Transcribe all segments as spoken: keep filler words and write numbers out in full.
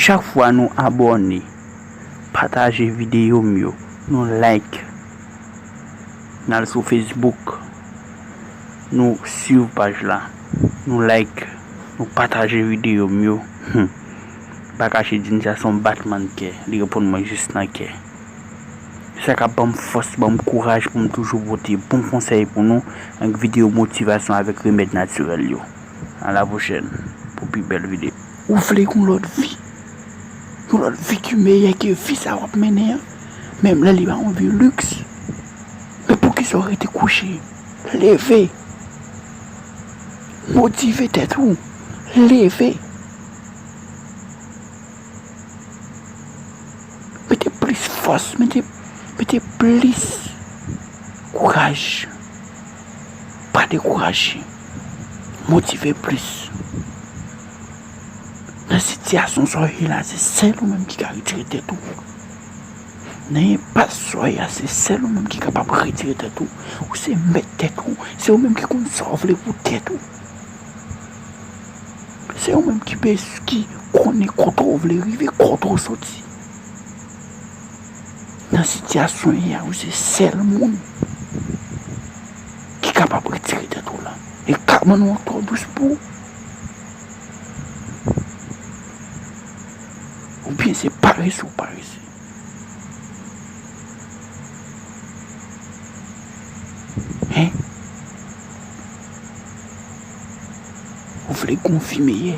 Chak fwa nou abòne, pataje videyo m yo, nou like, n al sou Facebook, nou swiv paj la, nou like, nou pataje videyo m yo. Hmm. Pa kache di m sa se yon batman kè, li reponn mwen jis nan kè. Sa k ap ban m fòs, ban m kouraj pou m toujou pote bon konsèy pou nou, ak videyo motivasyon avèk remèd natirèl yo. A la pwochèn pou pi bèl videyo. Ou vle yon lòt vi? Yon lòt vi ki meyè ke vi sa w ap mennen an? Menm lè li pa yon vi liks. Men poukisa w rete kouche? Leve. Motive tèt ou. Leve. Mete plis fòs, mete, mete plis kouraj. Pa dekouraje. Motive plis. Nan sitiyasyon sa w ye la, se sèl ou menm ki ka retire tèt ou. Nan enpas sa w ye a, se sèl ou menm ki kapab retire tèt ou. Ou se mèt tèt ou. Se ou menm ki konn sa w vle pou tèt ou. Se ou menm ki pe, ki konnen kote w vle rive, kote w soti. Nan sitiyasyon w ye a, ou se sèl moun ki kapab retire tèt ou la. E ka ban nou twò dous pou ou. Oubyen se parese ou parese. Hein? Ou vle gon vi meyè?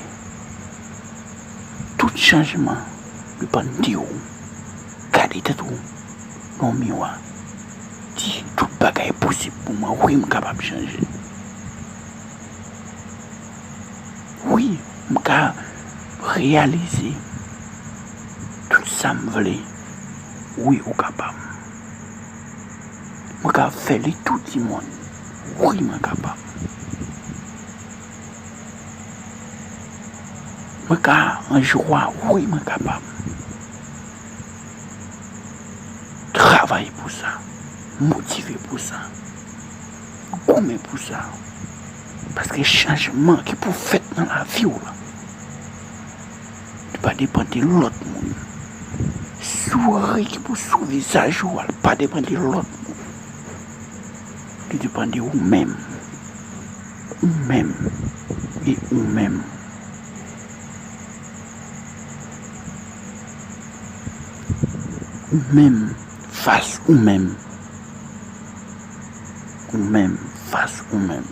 Tout chanjman depann de ou. Gade tèt ou nan miwa. Di, tout bagay posib pou mwen. Wi, m kapab chanje. Wi, m ka reyalize tout sa m vle. Wi, ou kapab. Mwen ka fè li tou dimoun. Wi, mwen kapab. Mwen ka an jwa. Wi, mwen kapab. Travay pou sa. Motive pou sa. Goumen pou sa. Paske chanjman ki pou fèt nan lavi w la, li pa depann de lòt moun. Souri ki pou sou vizaj ou a, li pa depann de lòt moun. Li depann de ou menm. Ou menm. E ou menm. Ou menm fas ou menm. Ou menm fas ou menm.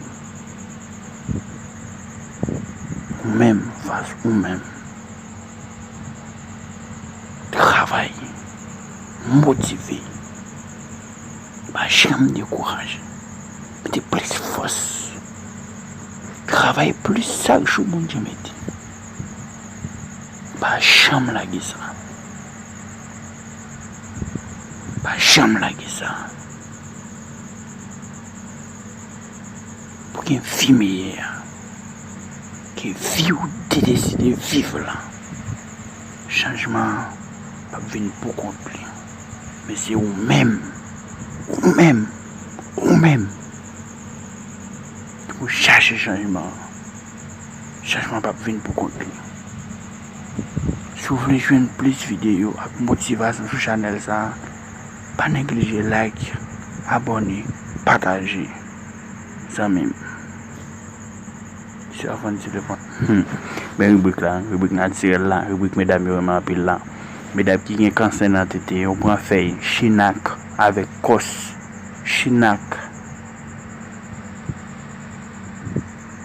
Ou menm fas ou menm. Travay. Motive. Pa janm dekouraje. Mete plis fòs. Travay plis chak jou Bondye mete. Pa janm lage sa. Pa janm lage sa. Pou gen vi meyè ke vi w te deside viv la. Chanjman an p ap vin pou kont li. Men se ou menm, ou menm, ou menm ki pou chache chanjman an. Chanjman p ap vin pou kont li. Si w vle jwenn plis videyo ak motivasyon sou chanèl sa a, pa neglije like, abòne, pataje, zanmi m. Se avan di le pon. Hmm. Men ribrik la, ribrik natirèl la, ribrik medam yo renmen anpil la. Medam ki gen kansè nan tete yo, pran fèy chinak avèk kòs chinak.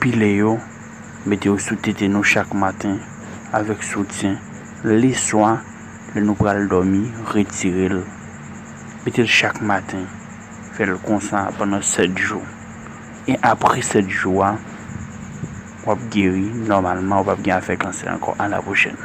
Pile yo, mete yo sou tete nou chak maten avèk soutyen. Leswa, lè nou pral dòmi, retire l. Mete l chak maten. Fè l konsa pandan sèt jou. E apre sèt jou a, w ap geri nòmalman, ou p ap gen afè kansè ankò. A la pwochèn.